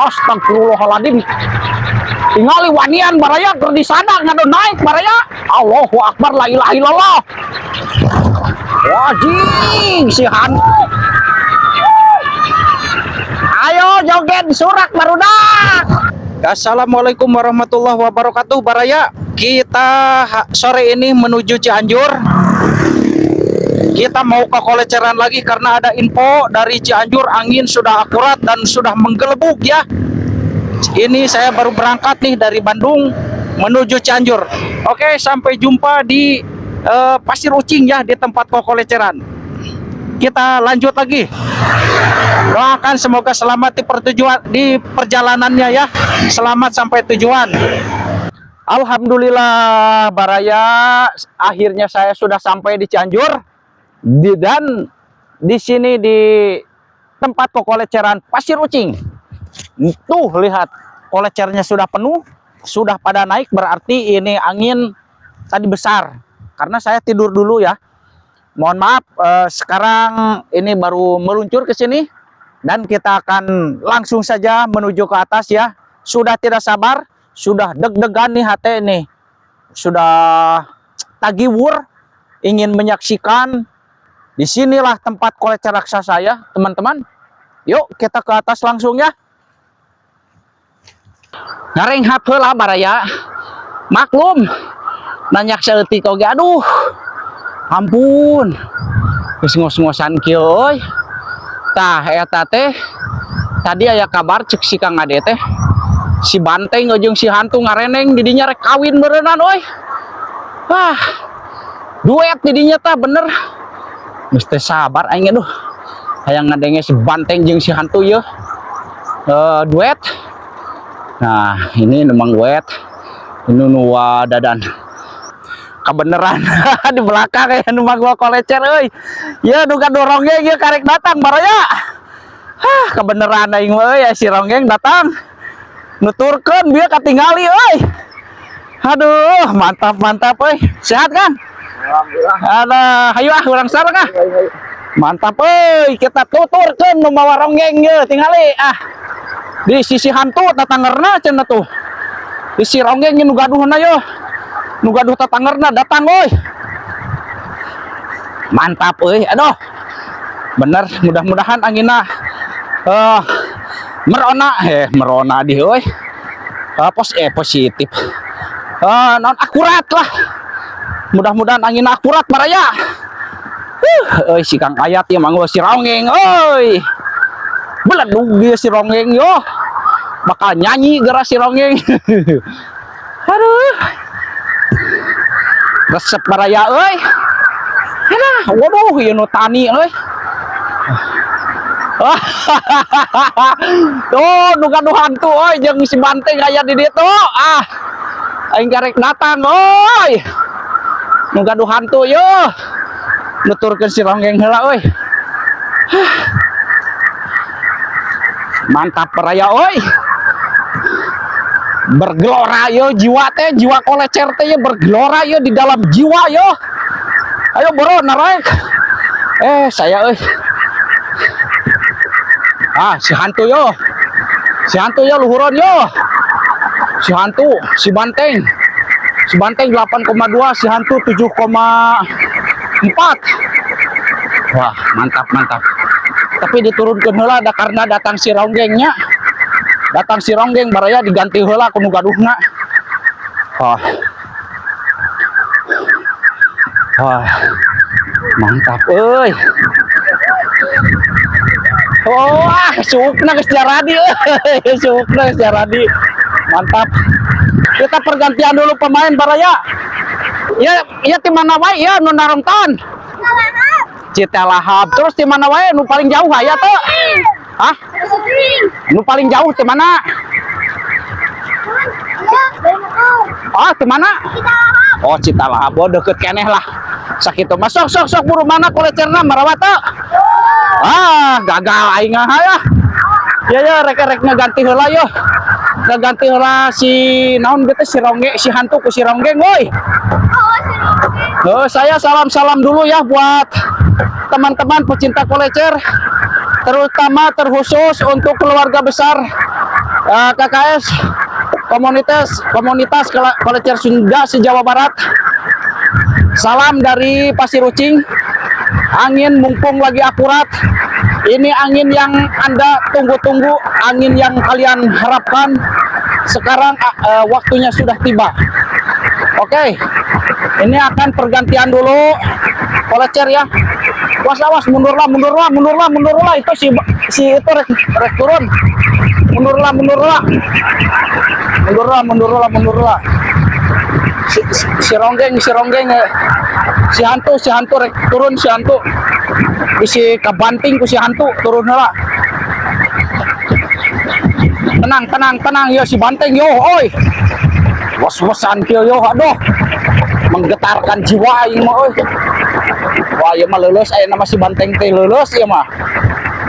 Astagfirullahaladzim. Tingali wanian, baraya, keur di sana ngadu naik, baraya. Allahu akbar, la ilaha illallah. Wajing si hantu. Ayo joget surak, barudak. Assalamualaikum warahmatullahi wabarakatuh, baraya. Kita sore ini menuju Cianjur. Kita mau ke koleceran lagi karena ada info dari Cianjur, angin sudah akurat dan sudah menggelebug ya. Ini saya baru berangkat nih dari Bandung menuju Cianjur. Oke, sampai jumpa di Pasir Ucing ya, di tempat kokoleceran. Kita lanjut lagi. Doakan semoga selamat di pertujuan, di perjalanannya ya. Selamat sampai tujuan. Alhamdulillah, baraya, akhirnya saya sudah sampai di Cianjur dan di sini di tempat kokoleceran Pasir Ucing. Tuh lihat, kolecernya sudah penuh, sudah pada naik, berarti ini angin tadi besar. Karena saya tidur dulu ya. Mohon maaf, sekarang ini baru meluncur ke sini dan kita akan langsung saja menuju ke atas ya. Sudah tidak sabar, sudah deg-degan nih hati nih. Sudah tagiwur ingin menyaksikan, disinilah tempat kolecer raksasa ya, teman-teman. Yuk, kita ke atas langsung ya. Ngarenghap heula, baraya. Maklum, nanjak saeutik oge aduh. Ampun. Geus ngos-ngosan kieu euy. Tah, eta teh tadi aya kabar cek si Kang Ade teh. Si banteng jeung si hantu ngareneng di dinya, rek kawin beureunan euy. Wah. Duet di dinya tah, bener. Geus teu sabar aing, aduh. Hayang ngadenge si banteng jeung si hantu yeuh. Duet. Nah, ini memang duet. Ini nu dadan. Kebeneran di belakang ya nu gua kolecer euy. Ya, nu ronggeng ya karek datang, baraya. Hah, kebeneran aing mah euy, si ronggeng datang. Nuturkeun bieu katingali euy. Aduh, mantap mantap euy. Sehat kan? Alhamdulillah. Ada, hayu ah, urang sareng ah. Mantap euy, kita tuturkeun nu mawa ronggeng ye, tingali ah. Di sisi hantu tatangerna cenah tuh. Di si ronggeng nu gaduhna yo. Nu gaduh tatangerna datang euy. Mantap euy, aduh. Bener, mudah-mudahan anginna merona, merona di euy. Positif. Non akurat lah. Mudah-mudahan angin akurat, baraya. Euy, si Kang Ayat ya manggo si ronggeng euy. Beledug dia si ronggeng yo. Bakal nyanyi geura si ronggeng. Aduh. Resep, baraya euy. Aduh, waduh, ieu nu tani euy. Tuh, nu gaduh hantu euy jeung si banteng aya di ditu. Ah. Aing karek datang euy. Nu gaduh hantu yo. Nuturkeun si ronggeng heula euy. Mantap, baraya euy. Bergelora yo jiwa teh, jiwa kolecer teh ya bergelora yo di dalam jiwa yo. Ayo bro, naik. Saya euy. Ah, si hantu yo. Si hantu yo, luhuran yo. Si hantu, si banteng. Si banteng 8,2, si hantu 7,4. Wah, mantap mantap. Tapi diturunkan heula da karena datang si ronggengnya. Datang si ronggeng, baraya, diganti heula ku nu gaduhna. Wah. Wah. Mantap euy. Wah, sukna geus jaradi euy. Sukna geus jaradi. Mantap. Kita pergantian dulu pemain, baraya. Ya, ya, di mana wae ya nu narongton? Citalahab. Terus di mana wae nu paling jauh aya teu? Hah? Nu paling jauh di mana? Oh, di mana? Oh, Citalahab. Oh, deket keneh lah. Sakitu mah sok sok sok, buru, mana kolecerna marawat teu? Ah, gagal aing ah ya. Ya ya, rek rek ngaganti heula yo. Ngaganti heula si naon gitu, si rongge, si hantu ku si ronggeng woi. Oh, saya salam-salam dulu ya buat teman-teman pecinta kolecer, terutama terkhusus untuk keluarga besar KKS komunitas komunitas Kolecer Sunda se-Jawa Barat. Salam dari Pasir Ucing. Angin mumpung lagi akurat. Ini angin yang Anda tunggu-tunggu, angin yang kalian harapkan. Sekarang waktunya sudah tiba. Oke, ini akan pergantian dulu. Kolecer ya. Awas, awas, mundurlah, mundurlah, mundurlah, mundurlah. Itu si si itu rek, rek turun. Mundurlah, mundurlah. Mundurlah, mundurlah, mundurlah. Si, si, si ronggeng, si ronggeng, si hantu rek turun si hantu. Bisi kabanting ku si hantu turun lah. Tenang, tenang, tenang yo si banteng yo, oi. Was-wasan kieu yo, aduh. Menggetarkan jiwa aing mah euy. Wah, ieu mah leuleus aya nama si banteng teh leuleus ieu mah.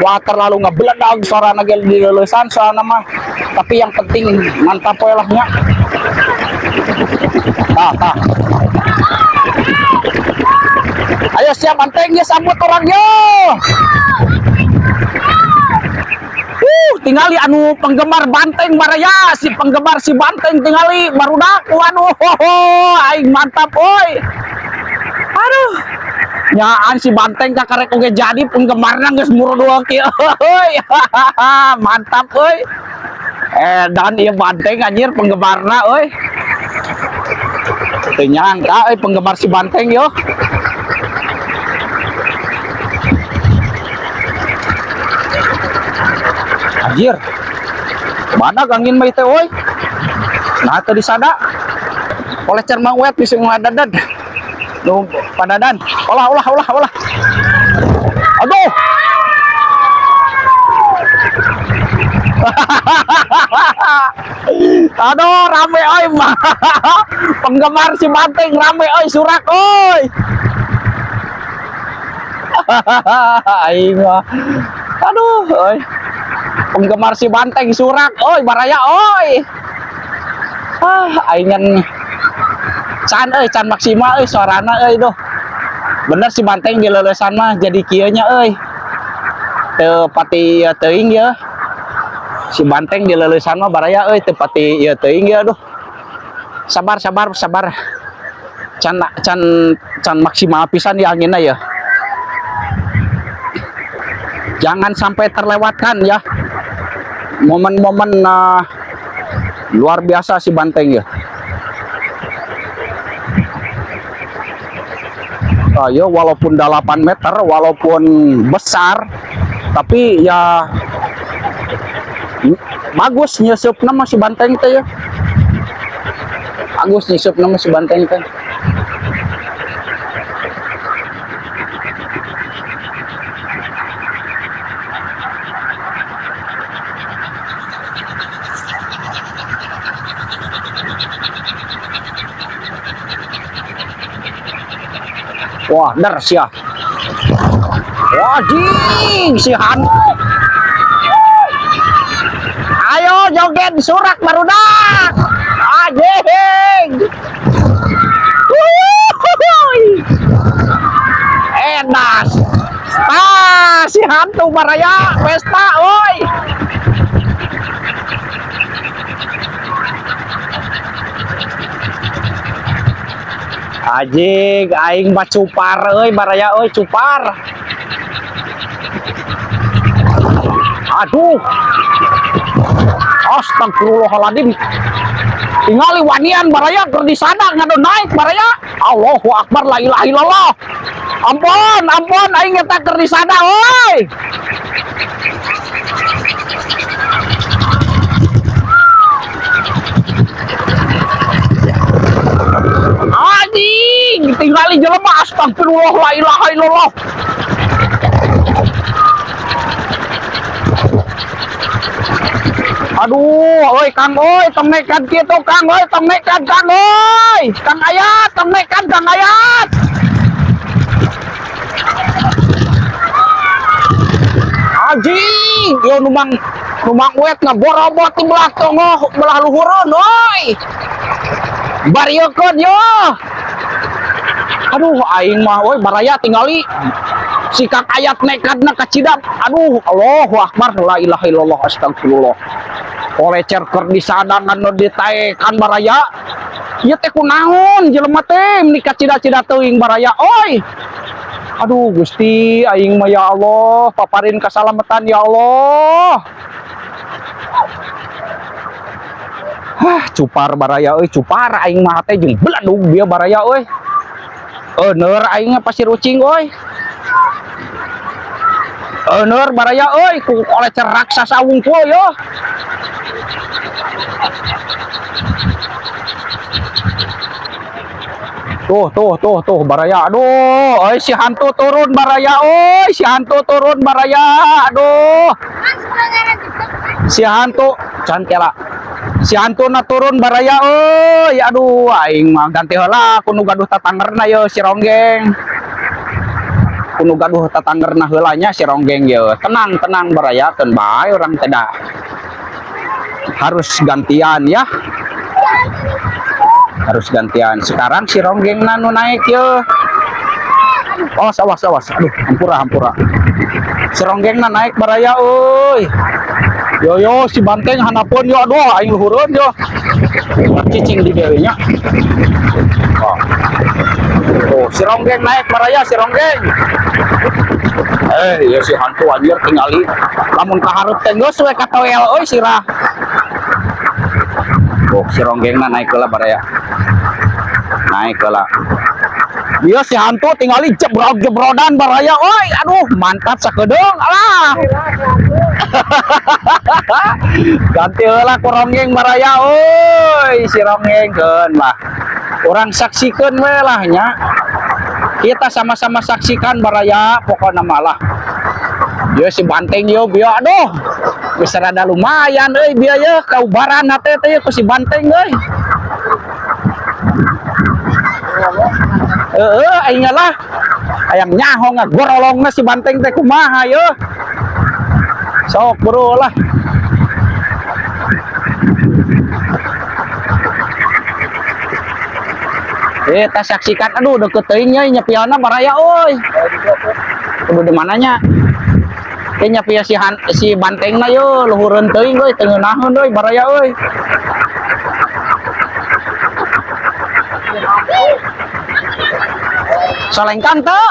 Wah, terlalu ngebeledag suarana ge dileulesan soalna mah. Tapi yang penting mantap we lah nya. Tah, tah. Ayo siap banteng ya, sambut orang yo. Tingali anu penggemar banteng baraya, si penggemar si banteng tingali barudak. Waduh, hoho, aing mantap oi. Aduh. Nyaan si banteng kakarek oge jadi penggemarna geus murudul kieu euy. Mantap euy. Dan ieu banteng anjir penggemarna euy. Teu nyangka euy penggemar si banteng yo. Anjir. Mana angin mah teh euy. Nah teu disada. Kolecer mah wet bisa ngadadad. Nu padadan. Olah, olah, olah, olah. Aduh. Aduh, rame oi. Penggemar si banteng rame oi, surak oi. Aing mah. Aduh, oi. Penggemar si banteng surak oi, baraya oi. Ah, aing ngan can euy, can maksimal euy suarana euy duh. Bener si banteng di leulesan mah jadi kieu nya euy. Teu pati ieu teuing ye. Si banteng di leulesan mah baraya euy teu pati ieu teuing ye aduh. Sabar, sabar, sabar. Can can can maksimal pisan di anginna ya. Jangan sampai terlewatkan ya. Momen-momen luar biasa si banteng ya. Ayo walaupun 8 meter, walaupun besar, tapi ya bagus nyeusupna mah si banteng teh ya. Bagus nyeusupna mah si banteng teh. Wah, der sia. Wah, jing si Han. Ayo joget surak barudak. Anjing. Wuhui. Edas. Ah, si hantu baraya pesta oi. Anjing, aing mah cupar euy baraya euy cupar. Aduh. Astagfirullahaladzim. Tingali wanian baraya keur di sana ngado naik baraya. Allahu akbar la ilaha illallah. Ampun, ampun aing eta keur di sana euy. Anjing, tingali jelema astagfirullah la ilaha illallah. Aduh, oi Kang oi, tong nekat kitu Kang oi, tong nekat Kang oi. Kang Ayat, tong nekat Kang Ayat. Anjing, yo numang numang wet ngaborobot di belah tongoh, belah luhureun oi. Bariekeun yo. Aduh, aing mah oi baraya tingali si Kang Ayat nekatna kacidap. Aduh, Allahu akbar la ilaha illallah astagfirullah. Kolecer keur disada ngan nu ditaekan, baraya. Ieu teh kunaon jelema teh meni kacida-cida teuing, baraya oi. Aduh, Gusti, aing mah, ya Allah, paparin kasalamatan, ya Allah. Hah, cupar, baraya euy, cupar aing mah teh jeung beladug dia, baraya euy. Euneur aing mah pasir ucing euy. Euneur, baraya euy, ku kolecer raksasa wungkul yo. Tuh, tuh, tuh, tuh, baraya. Aduh, oi, si hantu turun, baraya. Oi, si hantu turun, baraya. Aduh. Si hantu, can kela. Si hantu na turun, baraya euy. Aduh, aing mah ganti heula ku nu gaduh tatanggerna ye, si Ronggeng. Ku nu gaduh tatanggerna heula nya si Ronggeng ye. Tenang, tenang, baraya, keun bae urang teh dah. Harus gantian ya. Harus gantian. Sekarang si Ronggeng nu naik ye. Awas, awas, awas. Aduh, hampura, hampura. Si Ronggeng na naik, baraya euy. Yo yo, si banteng handapeun yo, aduh, aing luhureun yo. Cicing di dieu nya. Oh. Tuh, si Ronggeng naik, baraya, si Ronggeng. Eh, ya si hantu anjir tingali. Lamun kahareup teh geus we katoel euy sirah. Tuh, si Ronggengna naik heula, baraya. Naik heula. Dia si hantu tingali jebrog-jebrodan, baraya oi, aduh, mantap sakedeung alah. Ganti heula ku Ronggeng, baraya oi, si Ronggeng keun lah. Urang saksikeun we lah nya. Kita sama-sama saksikan, baraya, pokokna malah. Dia si banteng yo bieu, aduh. Geus rada lumayan euy bieu ye kaubaran hate teh ku si banteng euy. Heeh, aing lah. Hayang nyaho ngagorolongna si banteng teh kumaha ye. Sok bro lah. Kita saksikan, aduh, deket teuing nya nyepiana, baraya euy. Kudu di mananya? Teh nyepia si han, si bantengna yo luhureun teuing euy, teu ngeunaheun euy, baraya euy. Solengkang teu?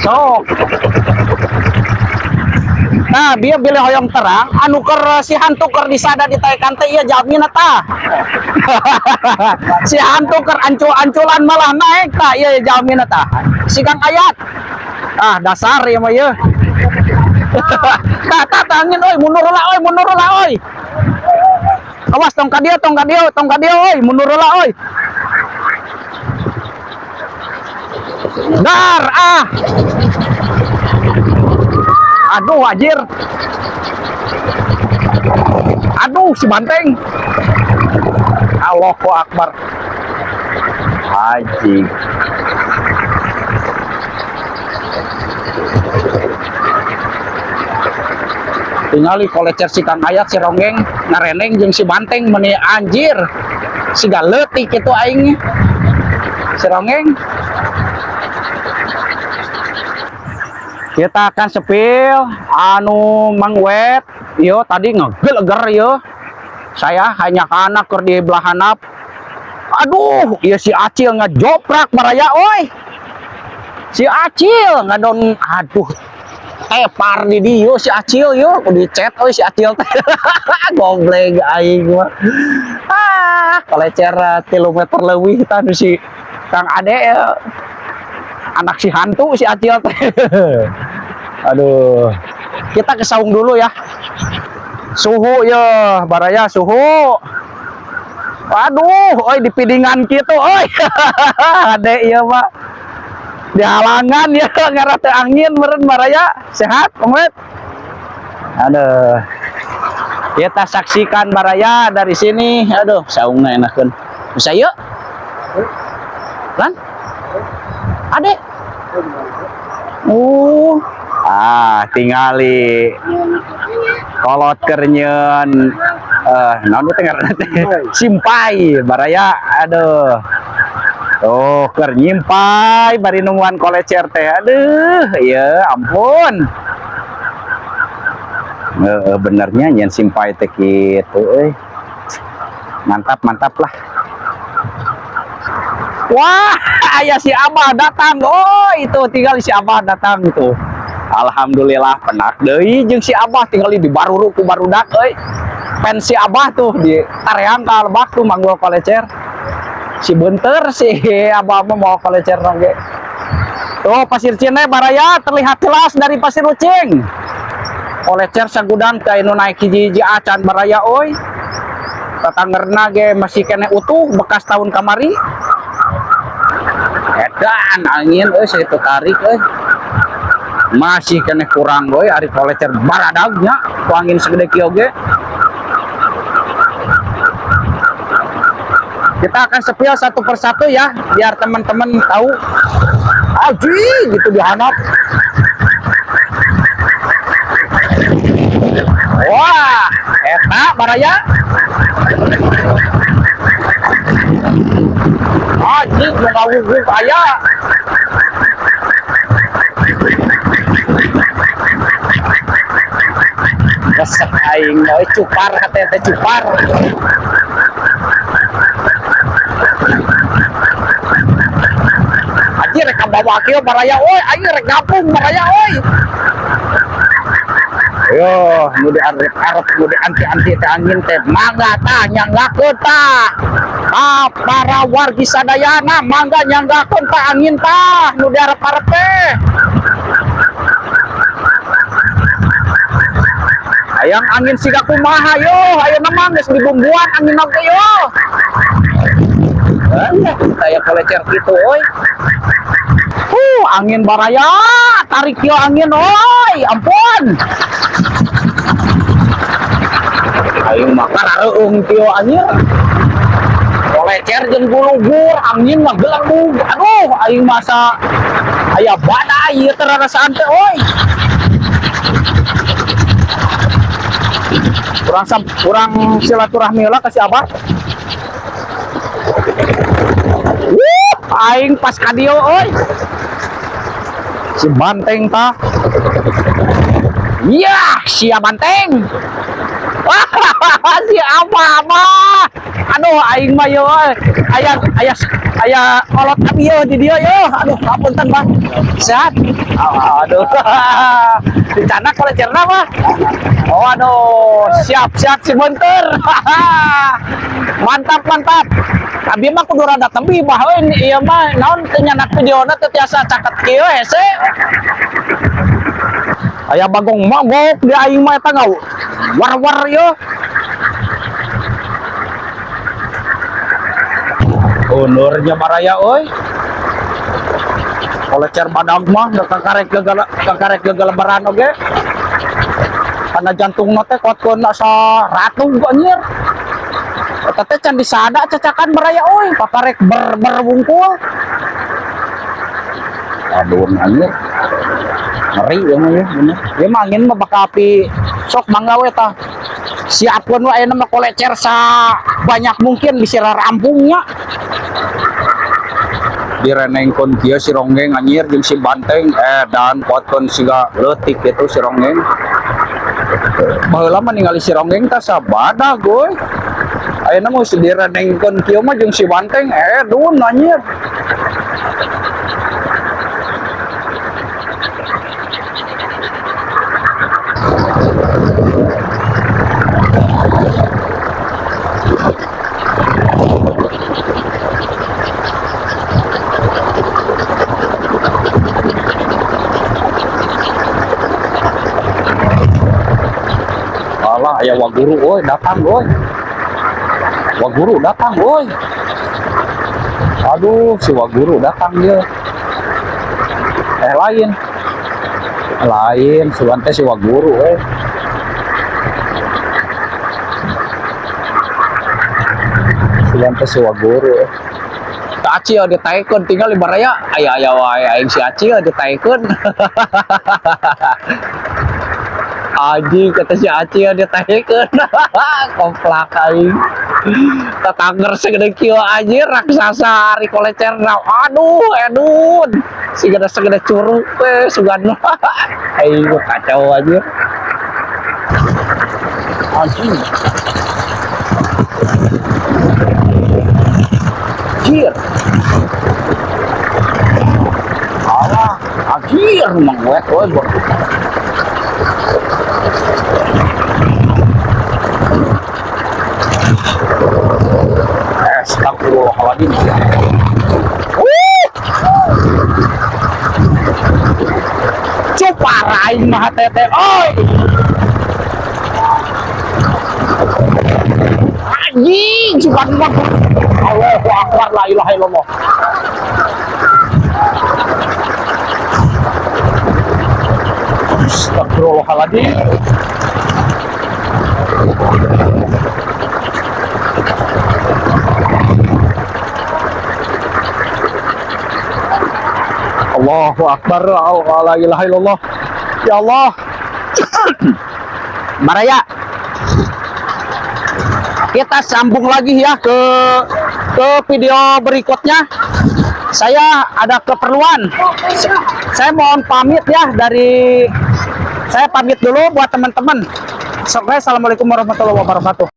Sok. Nah, bieu bilih hoyong terang, anu keur si hantu keur disada ditaekan teh ieu jalmina tah. Si hantu keur ancul-anculan malah naik tah, ieu jalmina tah. Si Kang Ayat. Ah, dasar ieu mah ieu. Tah, tah, tah, angin euy, mundur heula euy, mundur heula euy. Awas tong ka dieu, tong ka dieu, tong ka dieu euy, mundur heula euy. Dar ah. Aduh, anjir. Aduh, si banteng. Allahu Akbar. Haji. Tingali kolecer si Kang Ayat, si Ronggeng ngareneng jeung si banteng meni anjir. Siga leutik kitu aing. Si Ronggeng. Kita akan spill anu mangwet yo tadi ngegeleger yo. Saya hanya anak keur di belah handap. Aduh, ieu si Acil ngejoprak, baraya oi. Si Acil ngadon, aduh, tepar di dieu si Acil yo, kudu dicet euy si Acil teh. Gobleng aing mah. Ah, kolecer 3 meter leuwih tah nu si Kang Ade ya. Anak si hantu si Acil teh. Aduh. Kita ke saung dulu ya. Suhu ya, baraya suhu. Aduh, oi di pidingan kitu oi. Ade ieu mah. Di halangan ya ngarah teu angin meureun, baraya. Sehat, Pengwet? Aduh. Kita saksikan, baraya, dari sini. Aduh, saungna enakeun. Bisa yuk? Lan? Ade? Oh. Ah, tingali. Kolot keur nyieun naon teh ngaranna teh? Simpai, baraya. Aduh. Tuh, keur nyimpai bari nungguan kolecer teh. Aduh, ya ampun. Heeh, benernya nyen simpai teh kitu euy. Mantap, mantap lah. Wah, aya si Abah datang. Oh, itu tinggal si Abah datang tuh. Alhamdulillah penak deui jeung si Abah, tinggal di baruru ku barudak euy. Pen si Abah tuh di tareang ka lebak tuh manggul kolecer. Si beunteur si Abah mah mau kolecer oge. Tuh Pasir Cine, baraya, terlihat jelas dari Pasir Ucing. Kolecer sagudang teh nu naik hiji-hiji acan, baraya euy. Tatanggerna ge masih keneh utuh bekas tahun kamari. Edan angin euy, sakitu tarik euy. Masih keneh kurang euy, ari kolecer baradagnya ku angin segede kieu ge. Kita akan spill satu persatu ya, biar teman-teman tahu. Aji gitu dihanap. Wah, eta baraya. Aji nu ngawugug aya. Resep aing euy, cupar hate teh cupar. Aji rek kabawa kieu, baraya euy, aing rek gabung, baraya euy. Yo, nu di arep-arep, nu di anti-anti teh angin teh mangga tah nyanggakeun tah. Ah, para wargi sadayana mangga nyanggakeun tah angin tah nu di arep-arep teh. Hayang angin siga kumaha yo, ayo mah geus dibumbuan angin oge yo. Alah, kayak kolecer gitu euy. Angin baraya, tarik yo angin oi, ampun. Aing mah karareung kieu anjir. Kolecer jeung gulugur, angin mah gelembung. Aduh, aing masa aya badai ieu teh rarasaan teh euy. Kurang kurang silaturahmi lah ka si Abah. Wuh, aing pas ka dieu euy. Si banteng tah. Iya, sia banteng. Wah, si Abah, Abah. Aduh, aing mah yo euy. Aya aya aya kolot abi yo di dieu yo. Aduh, hapunten, Bang. Sehat? Aduh. Dicanak kolecerna mah. Oh, aduh, siap siap si beunteur. Mantap, mantap. Abi mah kudu rada tebih bah euy, ieu mah naon teu nyanak videona teu tiasa caket kieu hese. Aya bagong mogok di aing mah eta war-war yo. Unurnya baraya euy. Kolecer badag mah da kakarek gagal kakarek gagalebaran oge. Karena jantung teh kuatkeun asa ratu anjir. Eta teh can disada cacakan, baraya euy, pakarek ber ber wungkul. Aduh anjir. Ngeri ya mah ya, bener. Ya mah angin mah bakal api sok mangga we tah. Siapkeun we ayeuna mah kolecer sa banyak mungkin bisa rarampungnya. Direnengkeun kieu si ronggeng anjir jeung si banteng dan kuatkeun siga leutik gitu si ronggeng. Baheula mah ningali si ronggeng teh sabadag euy. Ayeuna mah geus direnengkeun kieu mah jeung si banteng dun anjir. Alah, aya waguru euy, datang euy. Waguru datang euy. Aduh, si waguru datang dia. Lain. Lain, sugan teh si waguru euy. Sugan teh si waguru euy. Aci ya ditaekeun tinggal di baraya, aya aya wae aing si Aci ya ditaekeun. Aji kata si Aci ya ditaekeun. Komplak aing. Tetangger segede kieu anjir raksasa ari kolecerna. Aduh, edun. Sigana segede curug we sugan. Aing kacau anjir. Anjing. Anjir. Alah, anjir mang wet euy. Astagfirullahaladzim. Cupar aing mah teteh oi. Anjing, subhanallah. Allahu akbar, la ilaha illallah. Astagfirullahaladzim. Allahu akbar, la ilaha illallah. Ya Allah. Baraya. Kita sambung lagi ya ke video berikutnya. Saya ada keperluan. Saya mohon pamit ya, dari saya pamit dulu buat teman-teman. Assalamualaikum warahmatullahi wabarakatuh.